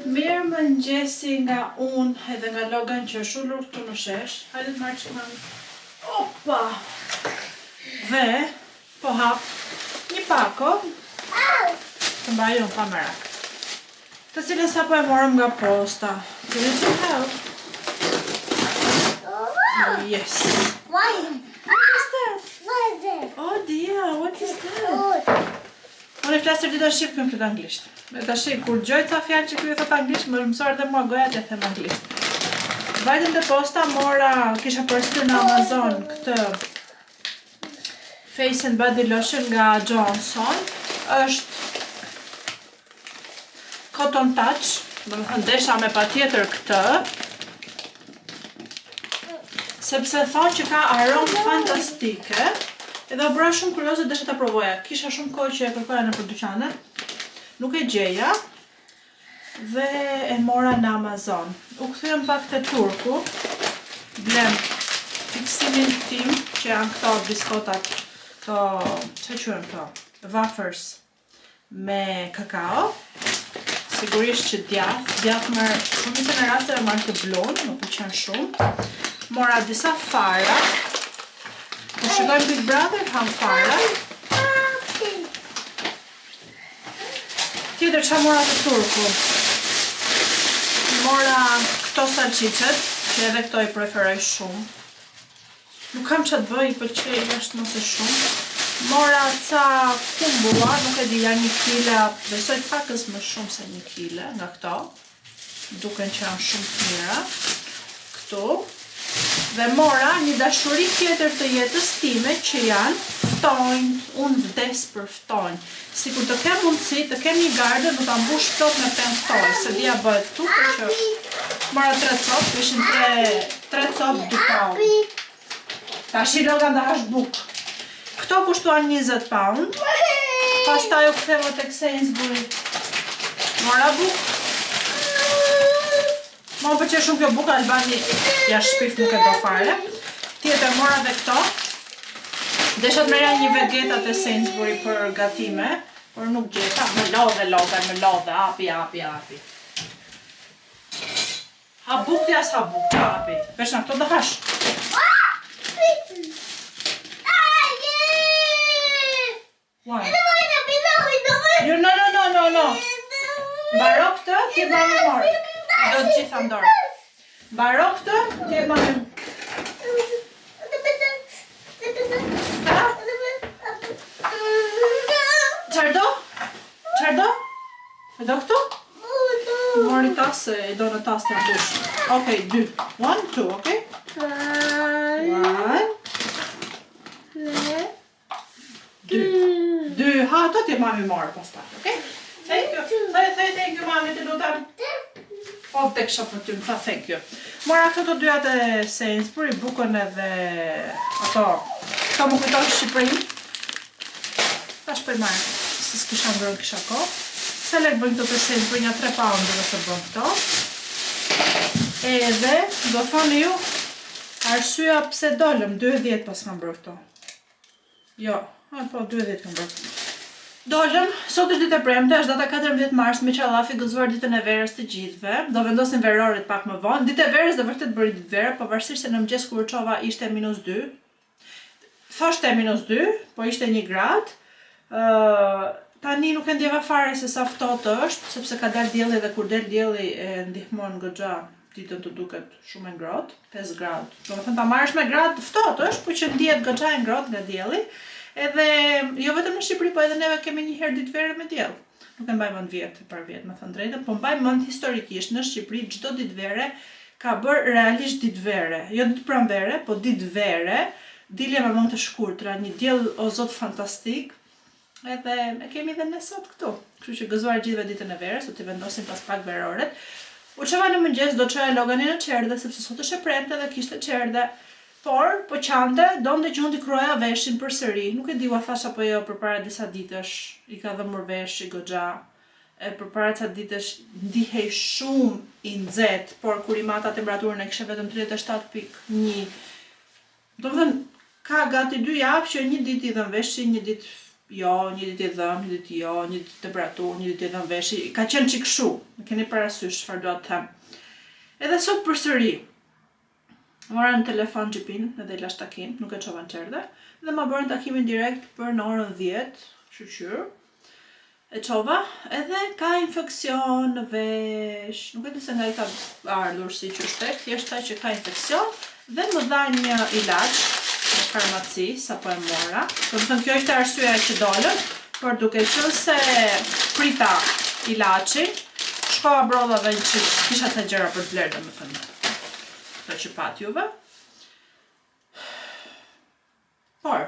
Mirëmëngjesi nga unë edhe nga Logan që është ulur këtu në shesh. Hajde të marrë që mami. Opa! Dhe, po hap një pako. Të mbaj unë pa merak. Të cilën sapo e morëm nga posta. Do you need some help? Yes. Why? What is that? What is it? Oh dear, what is that? Unë e flas tërë ditën shqip, ky më flet anglisht. E tash kur dëgjoj ca fjalë që ky e thot anglisht, më mësohet edhe mua goja të them anglisht. Vajtëm te posta, mora, kisha porositur në Amazon këtë Face and Body Lotion nga Johnson. Është Cotton Touch, do më thënë desha me patjetër këtë, sepse thonë që ka aromë fantastike, edhe u bëra shumë kurioze desha ta provoja. Kisha shumë kohë që e kërkoja nëpër dyqane, nuk e gjeja, dhe e mora në Amazon. U kthyem pak te Turku, blem fiksimin tim, që janë këto biskotat, këto, që quhen këto, wafers me kakao. Sigurisht që djath, djath marr shumicën e rasteve marr të blun, më pëlqen shumë. Mora disa fara. Po shikojmë Big Brother, ham fara. Tjetër ça mora te Turku? Mora këto salçiçet, që edhe këto i preferoj shumë. Nuk kam që të bëj, i pëlqej jashtë mase shumë. Mora ca kumbulla, nuk e di, janë një kila, besoj pakës më shumë se një kile nga këto. Duken që janë shumë të mira. Këtu. Dhe mora një dashuri tjetër të jetës time që janë ftonjt. Unë vdes për ftonj. Sikur të kem mundësi, të kem një gardë, do ta mbush plot me pemë ftoj. Se dia bëhet këtu, por që mora tre copë, ishin tre, tre copë 2 pound. Tashi Logan do hash buk. Këto kushtuan 20 pound. Pastaj u ktheva tek Sainsbury. Mora buk. Mua më pëlqen shumë kjo bukë, Albani ja shpif nuk e do fare. Tjetër mora dhe këto. Desha të merrja një vegeta te Sainsbury për gatime, por nuk gjeta. Më lodhe, Logan, më lodhe, api, api, api. Ha buk ti as ha buk, ha api. Vesh në këto do hash. Why? Jo, no, no, no, no, no. Mbaro këtë, ti e mami morë. Do të gjitha në dorë. Mbaro këtë, ti e mami... Ha? Çfarë do? Çfarë do? E do këtu? Mori tas, e do në tas të mbush. Okej, dy. One, two, okej? One. Dy. Dy, ha, ato ti mami morë pastaj, okej? Thank you. Thej, thej, thank you, mami, të lutem. Po, të kisha për ty, më tha thank you. Mora këto të dyja te Sainsbury, bukën edhe ato. Këto më kujton Shqipërinë. Tash po i marr, se s'kisha ngrënë kisha kohë. Sa lek bëjnë këto te Sainsbury, një 3 pound do të bën këto. Edhe, do thoni ju, arsyeja pse dolëm, 2.10 pas kam bërë këto. Jo, a, po, 2.10 kam bërë. Dolëm, sot është ditë e premte, është data 14 mars, me qallafi gëzuar ditën e verës të gjithëve. Do vendosim veroret pak më vonë. Ditë e verës dhe vërtet bëri ditë verë, pavarësisht se në mëngjes kur u çova ishte minus 2. Thoshte minus 2, po ishte 1 grad. Ë tani nuk e ndjeva fare se sa ftohtë është, sepse ka dalë dielli dhe kur del dielli e ndihmon goxha ditën të duket shumë e ngrohtë, 5 gradë. Do të thënë ta marrësh me gradë ftohtë është, por që ndihet goxha e ngrohtë nga dielli. Edhe jo vetëm në Shqipëri, po edhe neve kemi një herë ditë vere me diell. Nuk e mbaj mend vjet, par vjet, me thënë drejtën, po mbaj mend historikisht në Shqipëri çdo ditë vere ka bërë realisht ditë vere, jo ditë pranvere, po ditë vere, dilje me mëngë të shkurtra, një diell o zot fantastik, edhe e kemi dhe ne sot këtu. Kështu që gëzuar gjithëve ditën e verës, do t'i vendosim pas pak veroret. U çova në mëngjes, do çoja Loganin në çerdhe, sepse sot është e premte dhe kishte çerdhe. Por, po qante, donte që unë t'i kruaja veshin përsëri. Nuk e di ua thash apo jo përpara disa ditësh, i ka dhëmbur veshi goxha. E përpara ca ditësh ndihej shumë i nxehtë, por kur i mata temperaturën e kishte vetëm 37.1. Do të thënë, ka gati dy javë që një ditë i dhemb veshi, një ditë. Jo, një ditë i dhemb, një ditë jo, një ditë temperaturë, një ditë i dhemb veshi. Ka qenë çik kështu, e keni parasysh çfarë dua të them. Edhe sot përsëri, mora në telefon xhipin edhe i lash takim, nuk e çova në çerdhe, dhe ma bërën takimin direkt për në orën 10, shyqyr. E çova, edhe ka infeksion në vesh, nuk e di se nga i ka ardhur si qysh tek, thjesht tha që ka infeksion dhe më dha një ilaç në farmaci, sapo e mora. Domethënë kjo ishte arsyeja që dolëm, por duke qenë se prita ilaçin, shkova brodha dhe një çik, kisha ca gjëra për të blerë domethënë. Këto që patë juve. Por,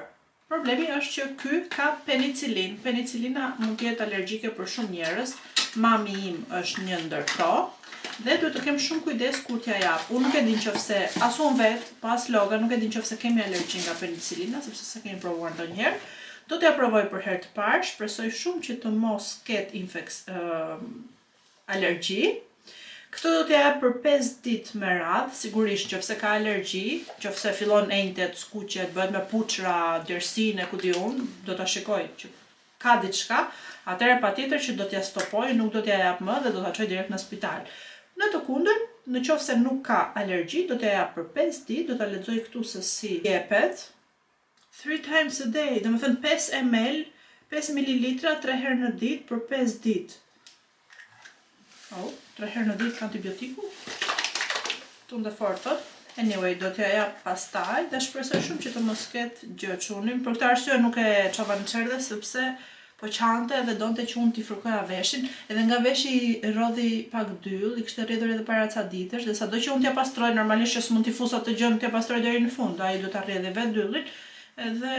problemi është që ky ka penicilinë. Penicilina mund të jetë alergjike për shumë njerëz. Mami im është një ndër to dhe duhet të kem shumë kujdes kur t'ja jap. Unë nuk e di nëse as unë vet, po as Logan nuk e di nëse kemi alergji nga penicilina, sepse s'e kemi provuar ndonjëherë. Do t'ja provoj për herë të parë, shpresoj shumë që të mos ketë infeks alergji. Këtë do t'ja jap për 5 ditë me radhë, sigurisht qofse ka alergji, qofse fillon enjtet, skuqet, bëhet me puçra, djersinë, ku di unë, do ta shikoj që ka diçka, atëherë patjetër që do t'ja stopoj, nuk do t'ja jap më dhe do ta çoj direkt në spital. Në të kundërt, në qoftë se nuk ka alergji, do t'ja jap për 5 ditë, do ta lexoj këtu se si jepet. 3 times a day, domethënë 5 ml, 5 ml 3 herë në ditë për 5 ditë. Oh, 3 herë në ditë antibiotiku. Tunde fort thot. Anyway, do t'ja jap pastaj dhe shpresoj shumë që të mos ketë gjë çunin. Për këtë arsye nuk e çova në çerdhe sepse po qante dhe donte që unë t'i fërkoja veshin, edhe nga veshi i rrodhi pak dyll, i kishte rrjedhur edhe para ca ditësh dhe sado që unë t'ja pastroj, normalisht që s'mund t'i fus atë gjë t'ja pastroj deri në fund, ai duhet ta rrjedhë vetë dyllin, edhe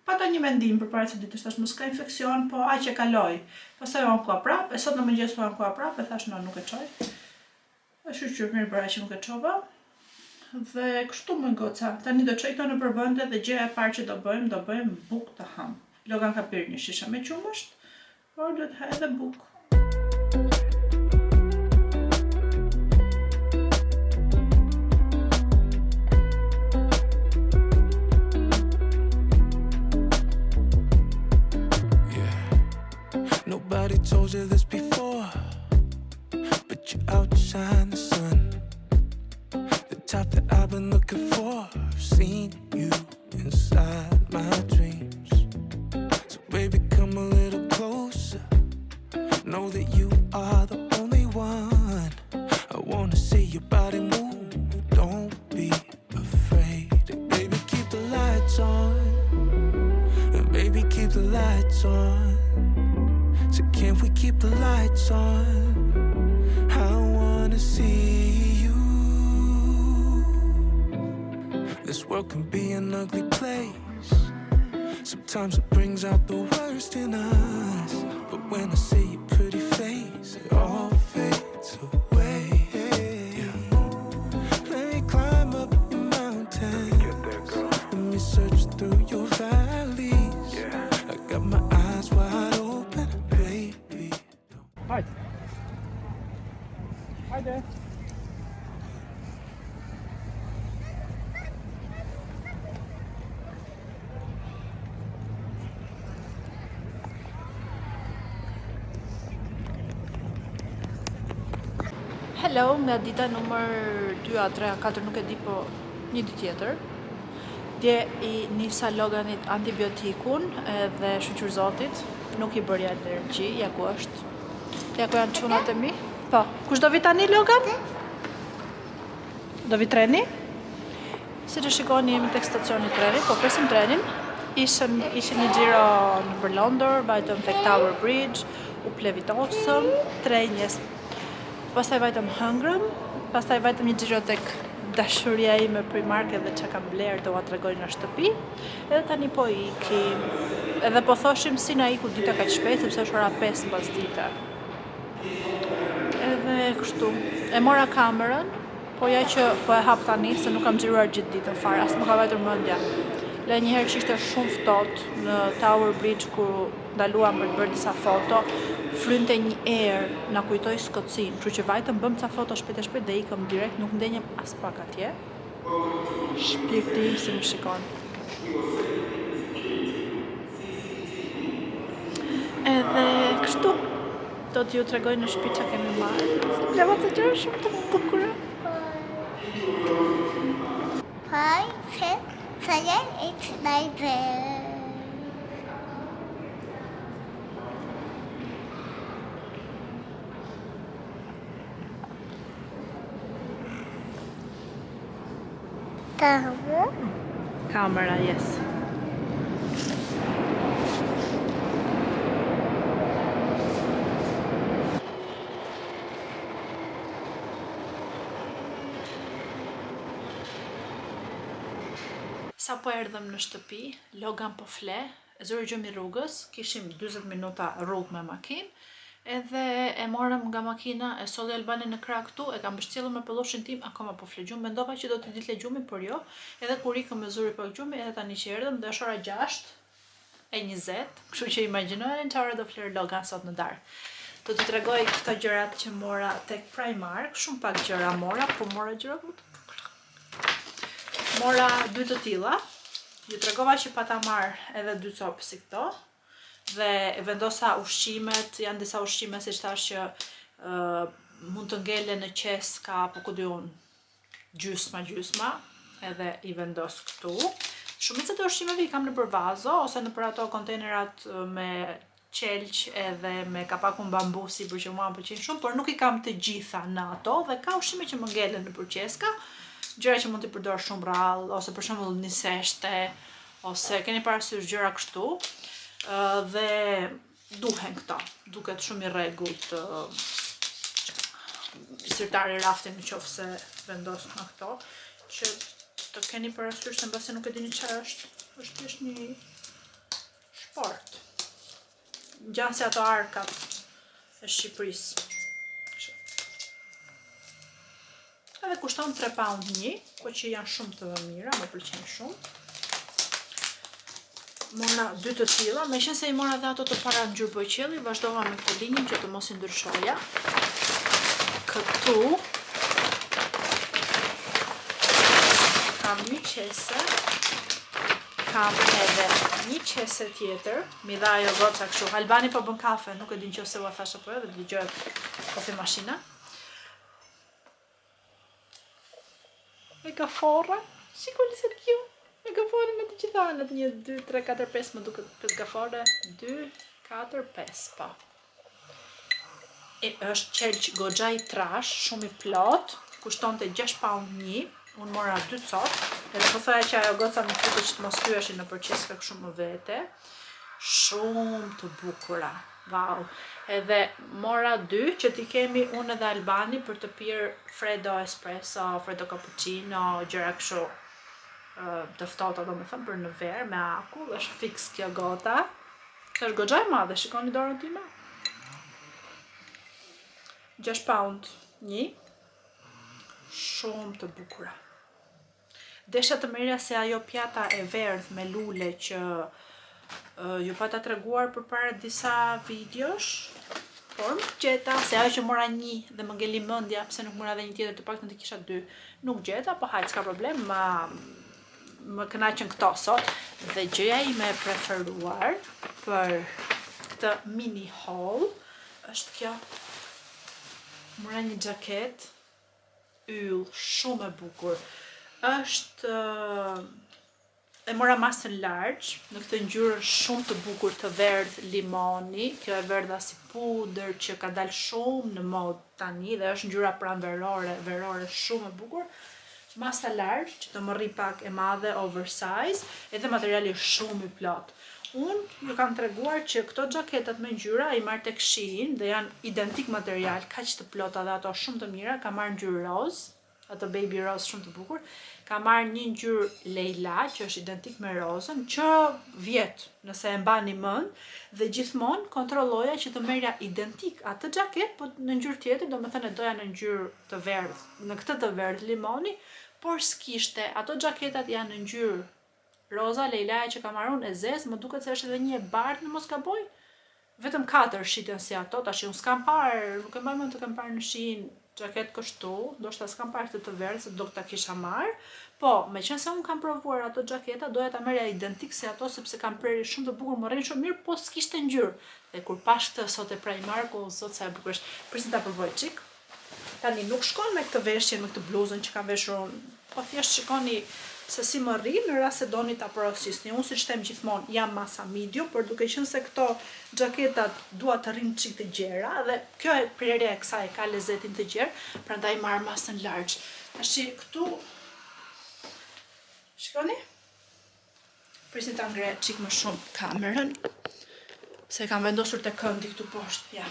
Pata një mendim përpara ca ditësh, thash mos ka infeksion, po aq e kaloi. Pastaj u ankua prap, e sot në mëngjes u ankua prap, e thash no, nuk e çoj. E shyqyr mirë bëra që nuk e çova. Dhe kështu moj goca, tani do çoj këto nëpër vende dhe gjëja e parë që do bëjmë, do bëjmë bukë të hamë. Logan ka pirë një shishe me qumësht, por duhet të hajë edhe bukë. Nobody told you this before, but you outshine the sun. The type that I've been looking for. I've seen you inside my dreams. So baby, come a little closer. Know that you are the only one. I wanna see your body move. Don't be afraid. Baby, keep the lights on. And baby, keep the lights on. So can we keep the lights on? I wanna see you. This world can be an ugly place. Sometimes it brings out the worst in us. But when I see your pretty face, it all fades away. Yeah. Let me climb up your mountains. Let me search through your valleys. I got my eyes wide open, baby. Hajde. Hajde. Hello, nga dita numër 2 a 3 a 4, nuk e di, po një ditë tjetër. Dje i nisa Loganit antibiotikun edhe shyqyr zotit, nuk i bëri alergji, ja ku është. Ja ku janë çunat e mi. Po, kush do vi tani Logan? Do vi treni? Siç e shikoni jemi tek stacioni i trenit, po presim trenin. Ishim, ishim një xhiro nëpër Londër, vajtëm tek Tower Bridge, u plevitosëm, trenjes. Pastaj vajtëm hëngrëm, pastaj vajtëm një xhiro tek dashuria ime Primark edhe çka kam blerë do ua tregoj në shtëpi. Edhe tani po ikim. Edhe po thoshim si na iku dita kaq shpejt sepse është ora 5 mbas dite. Edhe kështu. E mora kamerën, po ja që po e hap tani se nuk kam xhiruar gjithë ditën fare, as më ka vajtur mendja. Le një herë që ishte shumë ftohtë në Tower Bridge ku ndaluam për të bërë disa foto, frynte një erë, na kujtoi Skocinë, kështu që vajtëm bëm ca foto shpejt e shpejt dhe ikëm direkt, nuk ndenjëm as pak atje. Shpirti im si më shikon. Do t'ju tregoj në shtëpi çka kemi marrë. Bleva ca gjëra shumë të bukura. 5, 6, 7, 8, 9, 10. Camera? Kamera, yes. Sa po erdhëm në shtëpi, Logan po fle, e zuri gjumi rrugës, kishim 40 minuta rrugë me makinë, edhe e morëm nga makina, e solli Albani në krah këtu, e kam mbështjellur me pellushin tim, akoma po fle gjumë, mendova që do t'i dilte gjumi, por jo, edhe kur ikëm e zuri pak gjumi, edhe tani që erdhëm, dhe është ora 6 e 20, kështu që imagjinojeni çfarë do flerë Logan sot në darkë. Do t'ju tregoj këto gjërat që mora tek Primark, shumë pak gjëra mora, po mora gjëra më të bukura. Mora dy të tilla. Ju tregova që pata marr edhe dy copë si këto dhe e vendosa ushqimet, janë disa ushqime siç thash që mund të ngelen në qeska apo ku di unë, gjysma gjysma, edhe i vendos këtu. Shumica të ushqimeve i kam nëpër vazo ose nëpër ato kontejnerat me qelq edhe me kapakun bambu sipër që mua më pëlqejnë shumë, por nuk i kam të gjitha në ato dhe ka ushqime që më ngelen nëpër qeska, gjëra që mund t'i përdor shumë rrallë ose për shembull niseshte ose keni parasysh gjëra kështu, dhe duhen këto. Duket shumë i rregullt sirtari raftin në qoftë se vendos nga këto, që të keni parasysh se mbase nuk e dini çfarë është, është thjesht një shport. Ngjan si ato arkat e Shqipërisë. Kështu. Edhe kushton 3 pound një, po që janë shumë të mira, më pëlqejnë shumë. Mora dy të tilla, meqense i mora dhe ato të para ngjyrë bojëqielli, vazhdova me këtë linjën që të mos i ndryshoja. Këtu kam një qese, kam edhe një qese tjetër, mi dha ajo goca kështu. Albani po bën kafe, nuk e di nëse ua thash apo jo, dhe dëgjohet kofi mashina. Me gaforre, shikoni se kjo, me gaforre në të gjitha anët, 1, 2, 3, 4, 5, më duket 5 gaforre, 2, 4, 5, po. E, është qelq goxha i trash, shumë i plot, kushtonte 6 pound një, unë mora 2 copë, edhe po thoja që ajo goca më futi që të mos thyeshin në përqeska kështu më vete. Shumë të bukura. Wow. Edhe mora dy që t'i kemi unë edhe Albani për të pirë freddo espresso, freddo cappuccino, gjëra kështu të ftohta, domethënë për në verë me akull, është fiks kjo gota. Është goxha e madhe, shikoni dorën time. 6 pound një. Shumë të bukura. Desha të merja se ajo pjata e verdh me lule që ju pata treguar përpara disa videosh, por nuk gjeta, se ajo që mora një dhe më ngeli mendja, pse nuk mora edhe një tjetër, të paktën të kisha dy. Nuk gjeta, po hajt, s'ka problem, më kënaqën këto sot. Dhe gjëja ime e preferuar për këtë mini haul është kjo. Mora një xhaket yll, shumë e bukur. Është e mora masën large, në këtë ngjyrë shumë të bukur të verdh limoni, kjo e verdha si pudër që ka dalë shumë në mod tani dhe është ngjyra pranverore, verore shumë e bukur. Masa large, që të më rri pak e madhe, oversize, edhe materiali është shumë i plot. Unë ju kam treguar që këto xhaketat me ngjyra i marr tek Shein dhe janë identik material, kaq të plota dhe ato shumë të mira. Kam marrë ngjyrë roz, ato baby rose shumë të bukur. Kam marrë një ngjyrë lejla që është identik me rozën, që vjet, nëse e mbani mend, dhe gjithmonë kontrolloja që të merrja identik atë xhaket, po në ngjyrë tjetër, domethënë e doja në ngjyrë të verdh, në këtë të verdh limoni, por s'kishte. Ato xhaketat janë në ngjyrë roza, lejlaja që kam marrë unë e zezë, më duket se është edhe një e bardhë në mos gaboj. Vetëm 4 shiten si ato, tash unë s'kam parë, nuk e mbaj mend të kam parë në Shein xhaketë kështu, ndoshta s'kam parë këtë të verdhë se do ta kisha marrë. Po, meqenëse unë kam provuar ato xhaketa, doja ta merrja identik si ato sepse kanë prerje shumë të bukur, më rrinë shumë mirë, po s'kishte ngjyrë. Dhe kur pashë këtë sot te Primark, o zot sa e bukur është. Prisni ta provoj çik. Tani nuk shkon me këtë veshje, me këtë bluzën që kam veshur unë, po thjesht shikoni se si më rri në rast se doni ta porosisni. Unë siç them gjithmonë, jam masa medium, por duke qenë se këto xhaketat dua të rrinë çik të gjera dhe kjo e prerja e kësaj ka lezetin të gjerë, prandaj marr masën large. Tashi këtu shikoni? Prisni ta ngre çik më shumë kamerën, se e kam vendosur te këndi këtu poshtë, ja.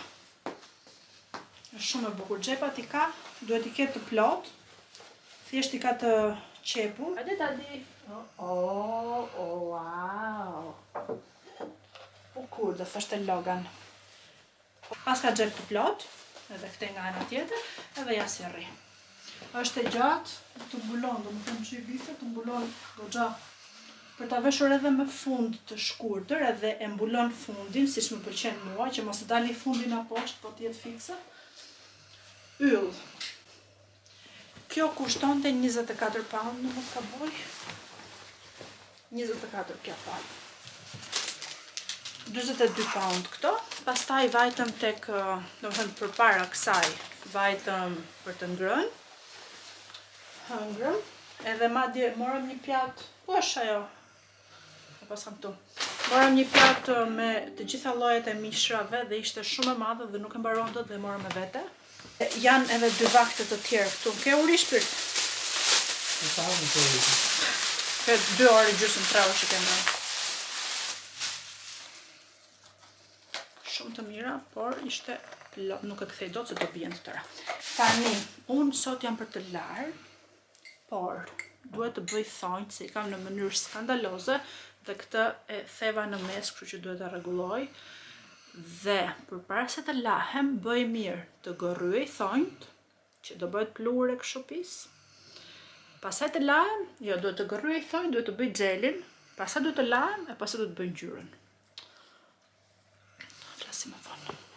Është shumë e bukur. Xhepat i ka, duhet i ketë të plot. Thjesht i ka të qepur. Hajde tani. Oh, oh, oh, wow. Bukur, do thoshte Logan. Pas ka xhep të plot, edhe këte nga ana tjetër, edhe ja si rri. Është e gjatë, të mbulon, domethënë që i vite, të mbulon goxha për ta veshur edhe me fund të shkurtër, edhe e mbulon fundin, siç më pëlqen mua, që mos të dali fundi nga poshtë, po të jetë fikse. Yll. Kjo kushtonte 24 pound, në mos gaboj. 24 kjo po. 42 pound këto. Pastaj vajtëm tek, domethënë përpara kësaj, vajtëm për të ngrënë. Hëngrëm. Edhe madje morëm një pjatë, ku është ajo? E paskam këtu. Morëm një pjatë me të gjitha llojet e mishrave dhe ishte shumë e madhe dhe nuk e mbaruam dot dhe e morëm me vete. Janë edhe dy vakte të tjerë këtu. Ke uri shpirt? Ke dy orë gjysmë, tre orë që ke ngrënë. Shumë të mira, por ishte plot, nuk e kthej dot se do bien të tëra. Tani, unë sot jam për të larë, por duhet të bëj thonjt se i kam në mënyrë skandaloze dhe këtë e theva në mes, kështu që duhet ta rregulloj. Dhe përpara se të lahem, bëj mirë të gërryej thonjt, që do bëhet pluhur e kështu pis. Pastaj të lahem, jo, duhet të gërryej thonjt, duhet të bëj xhelin, pastaj duhet të lahem e pastaj duhet të bëj ngjyrën. Flasim më vonë.